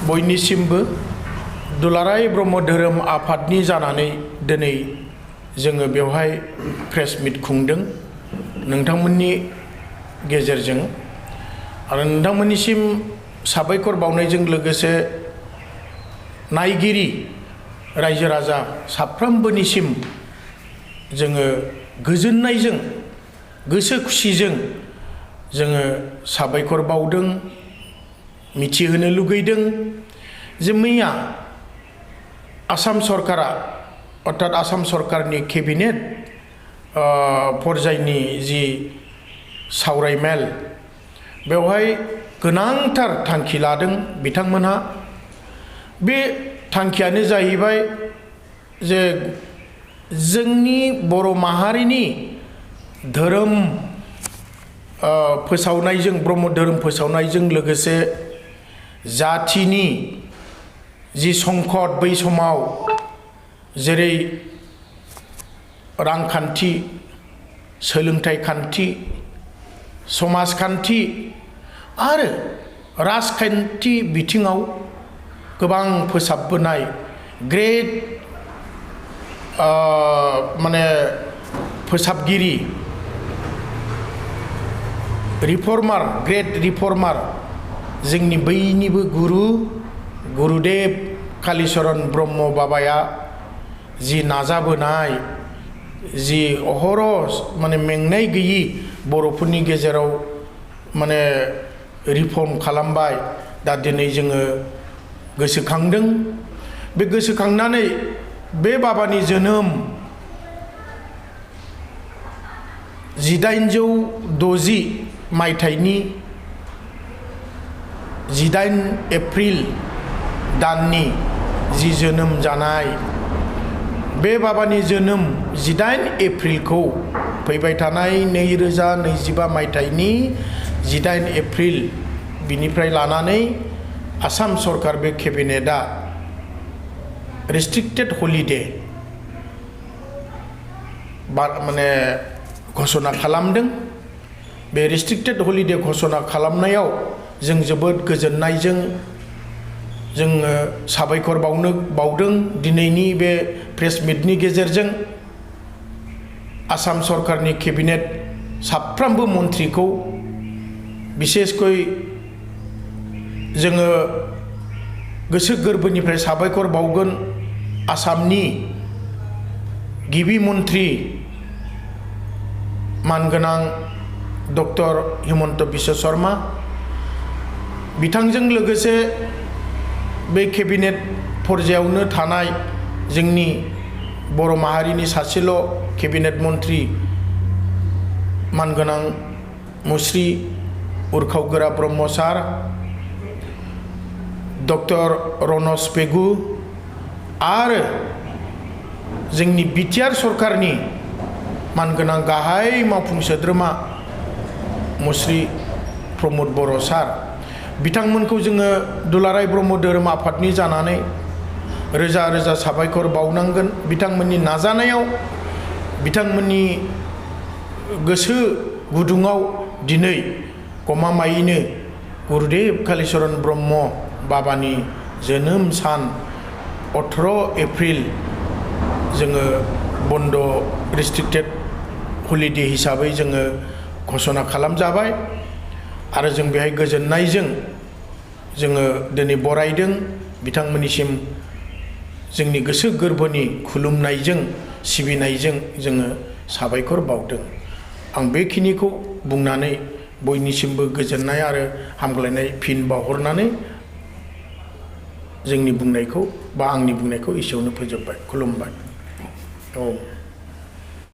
बयनिसिमबो दुलाराय ब्रह्म धोरोम आफादनि जानानै दिनै जोङो बेवहाय प्रेस मिट खुंदों नोंथांमोननि गेजेरजों आरो नोंथांमोननिसिम साबायखर बावनायजों लोगोसे नायगिरि रायजो राजा साफ्रोमबोनिसिम जोङो गोजोननायजों गोसो खुसिजों जोङो साबायखर बावदों मिथिहोनो लुगैदों जे मैया आसाम सरकारा अर्थात आसाम सरकारनि केबिनेट पर्यायनि जि सावरायमेल बेवहाय गोनांथार थांखि लादों बिथांमोनहा बे थांखियानो जाहैबाय जे जोंनि बर' माहारिनि धोरोम फोसावनायजों ब्रह्म धोरोम फोसावनायजों लोगोसे जाथिनि जि संकट बै समाव जेरै रांखान्थि सोलोंथाइ खान्थि समाजखान्थि आरो राजखान्थि बिथिङाव गोबां फोसाबबोनाय ग्रेट माने फोसाबगिरि रिफर्मार ग्रेट रिफर्मार जोंनि बयनिबो गुरुदेव कालीचरण ब्रह्म बाबाया जि नाजाबोनाय जि अहरह माने मेंनाय गैयि बर'फोरनि गेजेराव माने रिफर्म खालामबाय दा दिनै जोङो गोसोखांदों बे गोसोखांनानै बे बाबानि जोनोम 1860 मायथाइनि 18 एप्रिल दाननि जि जोनोम जानाय बे बाबानि जोनोम 18 एप्रिलखौ फैबाय थानाय 2025 मायथाइनि 18 एप्रिल बिनिफ्राय लानानै आसाम सरकार बे केबिनेटआ रेस्ट्रिक्टेड हलिडे माने घोषणा खालामदों बे रेस्ट्रिक्टेड हलिडे घोषणा खालामनायाव जों जोबोद गोजोननायजों जोङो साबायखर बावदों दिनैनि बे प्रेस मिटनि गेजेरजों आसाम सरकारनि केबिनेट साफ्रोमबो मन्थ्रिखौ बिसेसकै जोङो गोसो गोरबोनिफ्राय साबायखर बावगोन आसामनि गिबि मन्थ्रि मानगोनां डक्टर हिमन्त बिश्व शर्मा बिथांजों लोगोसे बे केबिनेट पर्यायावनो थानाय जोंनि बर' माहारिनि सासेल' केबिनेट मन्थ्रि मानगोनां मुस्रि उरखावगोरा ब्रह्म सार डक्टर रनज पेगु आरो जोंनि बिटिआर सरकारनि मानगोनां गाहाय मावफुं सोद्रोमा मुस्रि प्रमद बर' सार बिथांमोनखौ जोङो दुलाराय ब्रह्म धोरोम आफादनि जानानै रोजा रोजा साबायखर बावनांगोन बिथांमोननि नाजानायाव बिथांमोननि गोसो गुदुङाव दिनै गमामायैनो गुरुदेव कालीचरण ब्रह्म बाबानि जोनोम सान 18 एप्रिल जोङो बन्द रेस्ट्रिक्टेड हलिडे हिसाबै जोङो घोषणा खालामजाबाय आरो जों बेहाय गोजोननायजों जोङो दिनै बरायदों बिथांमोननिसिम जोंनि गोसो गोरबोनि खुलुमनायजों सिबिनायजों जोङो साबायखर बावदों आं बेखिनिखौ बुंनानै बयनिसिमबो गोजोननाय आरो हामग्लायनाय फिन बावहरनानै जोंनि बुंनायखौ बा आंनि बुंनायखौ एसेयावनो फोजोबबाय खुलुमबाय।